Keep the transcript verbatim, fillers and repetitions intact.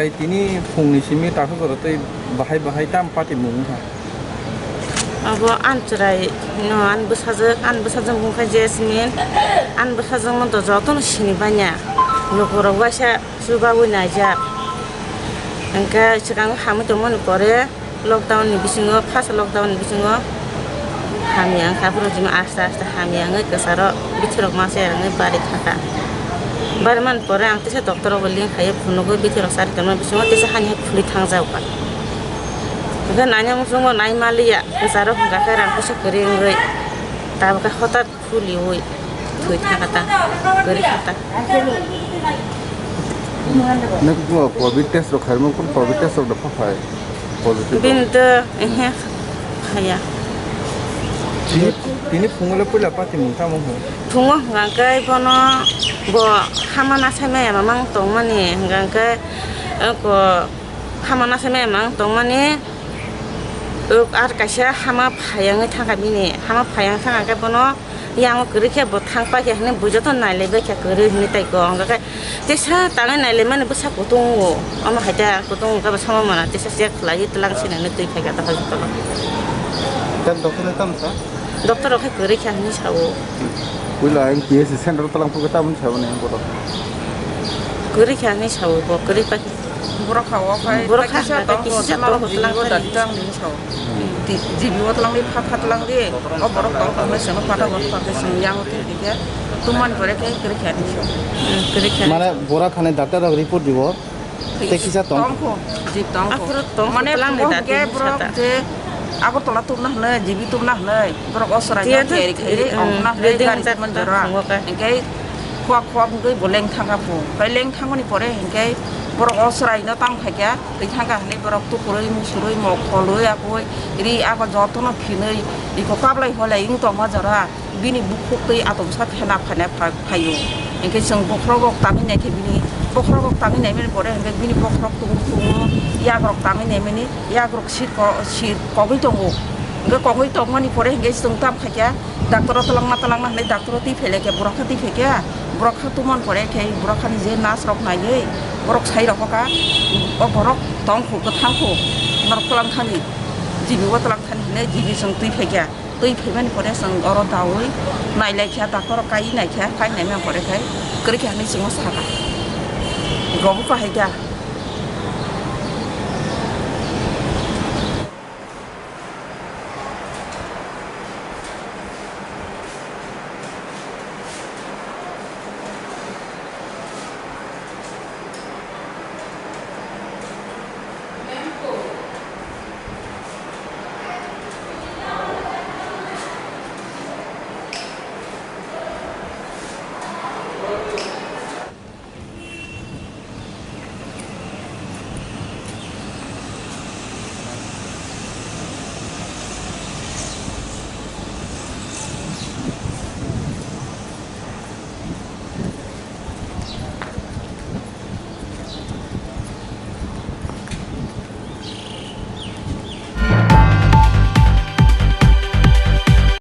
Tini phungni simi taksa jora tei bahai bahai tam patimung wngkha. Abo ani chwrai no ani bwsajwk, ani bwsajwk wngkha Jasmine, ani bwsajwk no to jotono sini banya, lukurok waisa chubawi naijak. Hwnkhe swkang hamwi tongmani pore lockdown ni bisingo, first lockdown ni bisingo hamya wngkha, aphuru jima aste aste hamya wngwi kwcharo bithirok masa wngwi bari thangkha. Bari man pore ang teisa doctor rok bai link khaiwi phunugwi bithirok chari tongma bisingo teisa hani hai phuli thangjago. Hwnkhe nanya muchungo nai maliya, kwcharo hwnkha khe rang puisa kwrwi wngwi tabukhe hotat Phuli ui thwi thangkha ta, kwrwi kha ta. Nokbo covid test rok khaimung, covid test rok da pha phai? Positive. Bini to ehe khaya. Tini, tini phungo le puila patimung tamo hwn? Phungo hwnkha khe bono bo hama nasaimaya mamang tongmani hwnkha khe ko hama nasaimaya mamang tongmani. Uk, ar kaisa hama phayangwi thangkha bini, hama phayang thangkha khe bono yango kwrwi khe bo thang paikha hwnwi bui joto nailaibaikha kwrwi hwnwi tei kok. Hwnkha khe tesa tangwi nailaimani bwsa kutung o, omo hai ta kutung wngkha bwsa ma mana tesa check khlaiwi twlang sinani twi phaikha ta hospital o. Tak doctor ni tamo sa? Doctor rok khe kwrwi kha hwnwi sao. Puila ang P S C center o twlang phukhe tamoni sao ni ang bodo. Kwrwi kha hwnwi sao bo, kwrwi paikha. Borok ha o khai Borok ha kisa khai tong kisa ko tong tlang ko di tlang bo kari. Dadi tang di so. Di, di bi o tlang di pha pha tlang di. O borok tong tong se ma pata borok pha se yang ti di ke. Tuman pore ke kiri kya di so. Hmm, kiri kya. Mane borok khane doctor rok report dibo. Te kisa tong. Tong ko, di tong ko. Aphuru tong ko Mane tlang di borok dadi ke kisa borok ta. Je Agartala tumna hwnwi, G B tumna hwnwi, borok o chwraino Tiya to, tiyari khairi, um, ongna hwnwi building gari jak tongmani ta jora. Tongo khe. Hinkhe khua khua wngwi bo leng thangkha phu. Khai leng thangmani pore hinkhe borok o chwraino tang phaikha, twi thangkha hwnwi borok tukurwi, musurwi, mokholwi, akoi ri ago jotono phinwi, iko kablai holai wng tongma jora. Bini bukhuk twi atomsa thena phaina pha-, phaio. Hinkhe chwng bokhorok rok tangwi naikhe bini, bokhorok rok tangwi naimani pore hinkhe bini bokhorok tung tung yagrok tangwi naimani, yagrok sir ko-, sir kogwi tongo. Hinkhe kogwi tongmani pore hinkhe chwng tam khaikha, doctor o twlangma twlangma hinwi doctor o twi phailaikha, borok kha twi phaikha, borok kha tumani pore khe borok khani je nurse rok naiwi borok sai rokha, o borok tongkhu kwthangkhu norok twlang thani, G B o twlang thani hinwi G B chwng twi phaikha. Twi phaimani pore chwng oro daui nailaikha, doctor rok kai naikha, kai naimani pore khai kwrwikha hinwi chwngno sakha. Iko bo kahaikha,